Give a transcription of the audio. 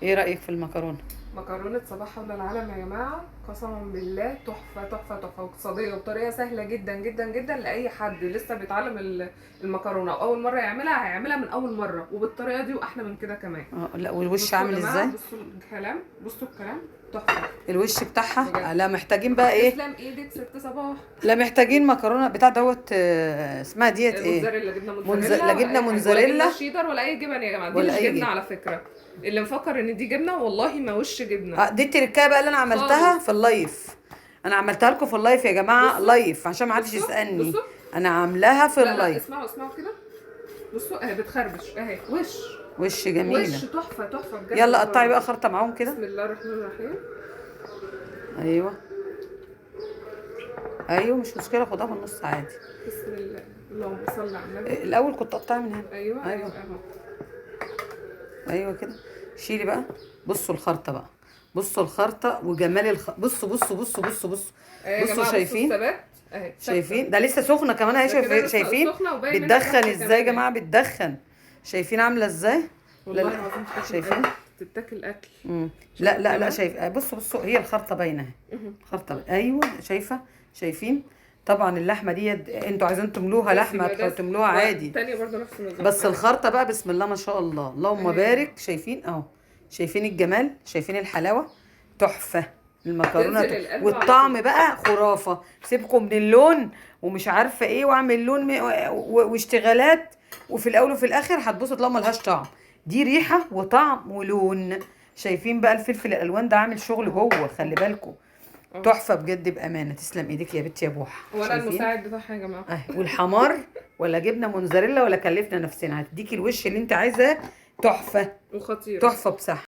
ايه رايك في المكرونه؟ مكرونة صباح حول العالم يا جماعة، قسما بالله تحفة تحفة تحفة، واقتصادية وبطريقة سهلة جدا جدا جدا لأي حد لسه بيتعلم المكرونة وأول مرة يعملها، هيعملها من أول مرة وبالطريقة دي وأحلى من كده كمان. لا والوش بصوا يا عامل جماعة، ازاي؟ بصوا الكلام، بصوا الكلام تحفة. الوش بتاعها بجد. لا محتاجين بقى ايه؟ تسلم ايدك ست صباح. لا محتاجين مكرونه بتاع دوت، اسمها ديت ايه؟ موتزاريلا، جبنه موتزاريلا، لا ولا جبنه أي حاجة. ولا موتزاريلا. جبنه شيدر ولا اي جبن يا جماعة، دي ولا مش أي جبنه جبن. على فكرة. اللي مفكر ان دي جبنه والله ما وش جبنه. دي التركايه بقى اللي انا عملتها خالص. في ال live، انا عملتها لكم في ال live يا جماعة، بصوا. live عشان ما حدش بصوا. يسالني. بصوا. انا عاملاها في لا لا ال live. اسمعوا اسمعوا كده، بصوا اهي بتخربش اهي، وش وش جميلة. وش تحفة تحفة بجد. يلا قطعي بقى خرطه معاهم كده. بسم الله الرحمن الرحيم. ايوه ايوه مش مشكلة، خدها في النص عادي. بسم الله، اللهم صل على النبي. الاول كنت قطعي من هنا. ايوه أيوة. ايوه اهو. ايوه كده، شيلي بقى. بصوا الخرطة بقى، بصوا الخرطة وجمال بصوا بصوا بصوا بصوا بصوا اهي يا بصوا جماعة، شايفين؟ بصوا الثبات اهي، ثابتة. شايفين ده لسه سخنة كمان اهي، ده كده لسه شايفين سخنة وباين منها بتدخن الريحة ازاي يا كمان. جماعة، بتدخن. شايفين عامله ازاي؟ والله لا لا. العظيم بتاكل شايفين؟ أكل. بتتاكل اكل. لا لا لا كمان؟ شايف. بصوا بصوا هي الخرطة باينة اهي، الخرطة باينة. ايوه شايفه، شايفين؟ طبعا اللحمة دي انتوا عايزين تملوها لحمه، تملوها عادي. الثانية برضه نفس النظام. بس الخرطة بقى بسم الله ما شاء الله، اللهم أيوة. بارك. شايفين اهو، شايفين الجمال، شايفين الحلاوة، تحفة المكرونه. تنزل القلب على والطعم طول. بقى خرافه. سيبكم من اللون ومش عارفه ايه، واعمل لون واشتغالات، وفي الاول وفي الاخر هتبصوا تلاقوا ملهاش طعم. دي ريحه وطعم ولون. شايفين بقى الفلفل الالوان ده عامل شغل جوه، خلي بالكم. تحفة بجد بامانه. تسلم ايديك يا بنتي يا بوحه. وانا شايفين؟ المساعد بتاعها يا جماعة. والحمار ولا جبنه موتزاريلا ولا كلفنا نفسنا، هتديكي الوش اللي انت عايزاه. تحفة وخطيرة تحفة بصح.